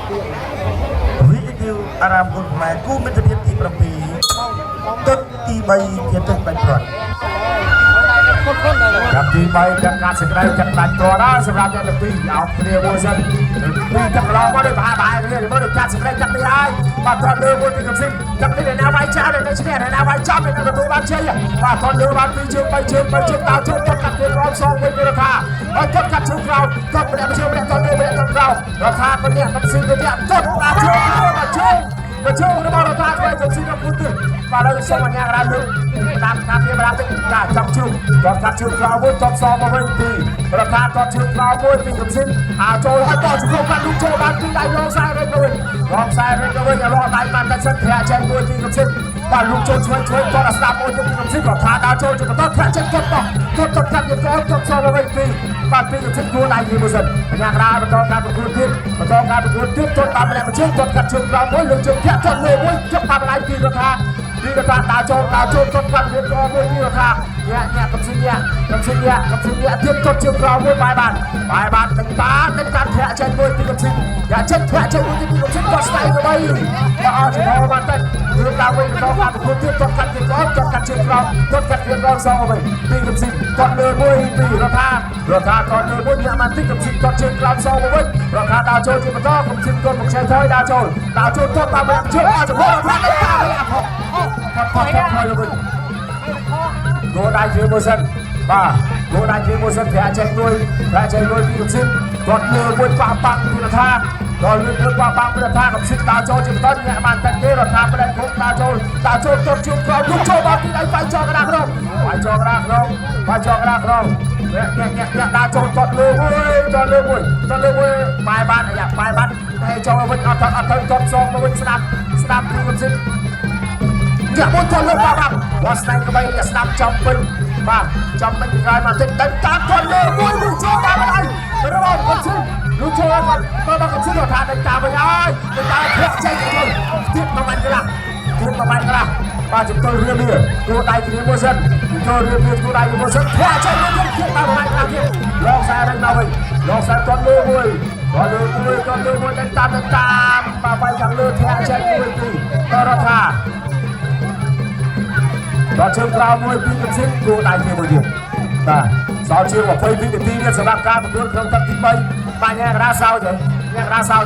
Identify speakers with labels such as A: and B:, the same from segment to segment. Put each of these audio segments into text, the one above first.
A: វិទ្យុអារាមគុណខ្មែរគូមិត្តភាពទី7ទឹកទី3ជាទឹកបាច់ព្រាត់
B: ចាប់ទី3ទាំងកាត់សេចក្តីទាំងដាច់ព្រាត់ហើយសម្រាប់អ្នកទាំងពីរអោបគ្នាមួយសិនពីទឹកឡងមកដូចប្រហែលប្រហែលគ្នាមើលដូចកាត់សេចក្តីទឹកនេះហើយបាទទាត់លើមួយពីកំស៊ីទឹកនេះអ្នកណាវាយចាស់អ្នកឈ្នះអ្នកណាវាយចំអ្នកទទួលបានជ័យបាទទាត់លើបានពីរជើងបីជើងបីជើងតើជើងទាត់កាត់ទៀតរំសងវិញពីរដ្ឋាហើយទាត់កាត់ជើងក្រោមទាត់ម្នាក់ជើងម្នាក់ទាត់លើម្នាក់ទាត់ក្រោមរដ្ឋាក៏នេះកំស៊ីក៏នេះទាត់អាជើងមកជើងមកជើងរបស់រដ្ឋាធ្វើកំស៊ីដល់ពុទ្ធបាទហើយសូមអញ្ញាករាលើតាមការពីបាល់តិចការចំជ្រុំទាត់កាត់ជើងក្រោមមួយទាត់សមកវិញពីរដ្ឋាទាត់ជើងក្រោមមួយពីកំស៊ីអាចូលហើយតជង្គង់កាត់លូកចូលបានពីដៃលងខ្សែរែកទៅវិញលងខ្សែរែកទៅវិញរកដៃបានតែសិនធាក់ចេញមួយពីកំស៊ីបាទលូកចូលឆ្វេងឆ្វេងទាត់អាស្ដាប់មួយពីកំស៊ីរដ្ឋាដើរចូលជាបន្តធាក់ចេញទាត់តោះទាត់ទាត់កាត់យកទាត់សមកវិញពីបាទពីកំស៊ីគួរដៃពីមួយសិនបញ្ញាក្រាបន្តការប្រកួតទៀតបន្តការប្រកួតទៀតទាត់តាមម្នាក់មួយជើងទាត់កាត់ជើងក្រោមមួយលើកជើងធាក់ទាត់លើមួយជឹកតាមដៃពីរដ្ឋាពីរដ្ឋាដើរចូលដើរចូលទាត់កាត់វាកមួយពីរដ្ឋាញាក់ញាក់កំស៊ីញាក់កំស៊ីញាក់កំស៊ីញាក់ទៀតទាត់ជើងក្រោមមួយបាយបានបាយបាននឹងតានឹងតាធាក់ចេញមួយពីកំស៊ីយ៉ាចេញធាក់ចេញមួយពីកំស៊ីគាត់ស្ដាយទៅបីបាទអត់ចំហបានតិចរឿងដើមវិញបន្តការប្រកួតទៀតទាត់កាត់ទៀតក៏ទាត់កាត់ជើងក្រោមទាត់កាត់ទៀតក្រោមសងវិញពីកំស៊ីទាត់លើមួយពីរដ្ឋារដ្ឋាទាត់លើមួយញាក់បានតិចកំស៊ីទាត់ជើងក្រោមសងវិញរដ្ឋាដើរចូលជាបន្តកំស៊ីគាត់មកឆែកថយដើរចូលដើរចូលទាត់តាមម្នាក់ជើងអត់ចំហរដ្ឋានឹងតាមអាផុកផុតផុតផុតថយទៅវិញគោដៃជាមួយសិនបាទគោដៃជាមួយសិនប្រាក់ចេញមួយប្រាក់ចេញមួយពីកំស៊ីគាត់លើមួយប៉ះប៉ាំងពីរដ្ឋាដល់លើលើប៉ះប៉ាំងពីរដ្ឋាកំស៊ីដើរចូលជាបន្តញាក់បានតិចទេរដ្ឋាផ្លែគុកដើរចូលដើរចូលទាត់ជើងក្រោមលុកចូលបានពីដៃបាយចោលកណ្ដាលក្នុងបាយចោលកណ្ដាលក្នុងបាយចោលកណ្ដាលក្នុងញាក់ញាក់ញាក់ញាក់ដើរចូលទាត់លើមួយទាត់លើមួយទាត់លើមួយបាយបានអាយ៉ាបាយបានហើយចូលវិញអត់ទៅអត់ទៅទាត់សងមកវិញស្ដាប់ស្ដាប់ពីកំស៊ីញាក់មួយទាត់លើបាបាវត្តស្នែងក្បីស្ដាប់ចំពេញបាទចំពេញពីក្រោយមកតិចតែតាមទាត់លើមួយលុកចូលបានហើយរបស់កំស៊ីលុកចូលគាត់ដល់កំស៊ីថាដេញតាមវិញហើយដេញតាមធាក់ចេញទៅទៀតមួយម៉ាត់កន្លះទៀតមួយម៉ាត់កន្លះបាទជំទល់រៀបនេះគួរដៃគ្នាមួយសិនជំទល់រៀបនេះគួរដៃគ្នាមួយសិនធាក់ចេញមួយទៀតតាមមួយម៉ាត់កន្លះទៀតលងខ្សែរែងមកវិញលងខ្សែទាត់លើមួយទាត់លើមួយទាត់លើមួយដេញតាមដេញតាមបាទបាយខាងលើធាក់ចេញមួយពីរដល់រដ្ឋាដល់ជើងក្រោមមួយពីកំស៊ីគួរដៃគ្នាមួយទៀតបាទសល់ជាង20វិនាទីទៀតសម្រាប់ការប្រកួតក្នុងទឹកទី3បាទញ៉ាកដាសោចញ៉ាកដាសោច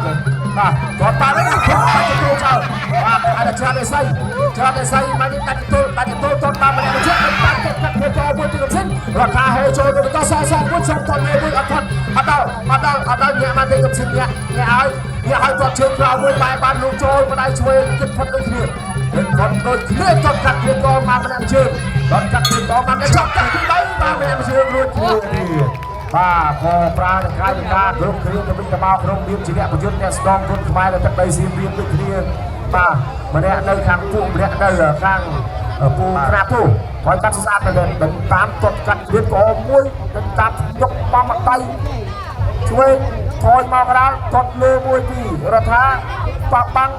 B: បាទគាត់តាមនេះគាត់ទទួលចោលបាទអាចច្រាត់អេសីច្រាត់អេសីមកនេះដាច់ទទួលដាច់ទទួលទាត់តាមម្នាក់មួយទៀតតាមកាត់កាត់ធ្វើតមួយពីកំស៊ីរដ្ឋាហេចូលទៅបន្តសសមួយសុំទាត់មួយអត់ថត់អត់ដល់អត់ដល់អត់ដល់ញាក់មកទេកំស៊ីញាក់ញាក់ឲ្យញាក់ឲ្យទាត់ជើងក្រោមមួយបែរបានលូកចូលបដៃឆ្វេងគិតផុតដូចគ្នាគិតផុតដូចគ្នាទាត់កាត់គ្នាកមកម្នាក់ជើងទាត់កាត់គ្នាកមកចប់កាត់ទី3បាទម្នាក់ជើងរួចគ្នាបាទក៏ប្រានឹងកាយវិការគ្រប់គ្នាទៅវិញទៅមកក្នុងនាមជាអ្នកប្រយុទ្ធអ្នកស្ដងគុណខ្មែរនៅទឹកដីសៀមរាបដូចគ្នាបាទម្នាក់នៅខាងពួកម្នាក់នៅខាងពូក្រាបពូហើយកាត់ស្អាតទៅតាមទាត់កាត់ទៀតក៏មួយតាមយកបំដៃឆ្វេងថយមកកណ្ដាលទាត់លើមួយពីររដ្ឋាបាក់បាំង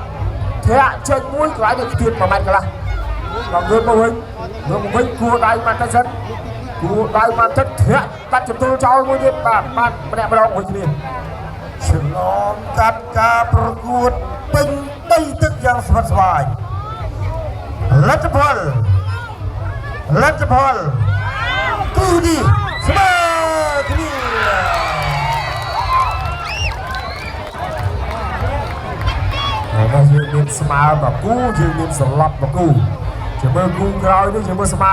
B: ធាក់ចេញមួយកន្លែងនេះទៀត1ម៉ែត្រកន្លះដល់ងើបមកវិញងើបមកវិញគួរដៃមកទៅសិនគួរដៃមកទឹកធាក់កាត់ចំទូលចោលមួយទៀតបាទបាទម្នាក់ម្ដងមួយគ្នា
A: ឆ្លងកាត់ការប្រកួតពេញដីទឹកយ៉ាងស្វិតស្វាញលទ្ធផលលទ្ធផលគូនេះស្មើគ្នា
B: ហើយយើងមានស្មើមកគូយើងមានសន្លប់មកគូជាមើលគូក្រោយនេះជាមើលស្មើ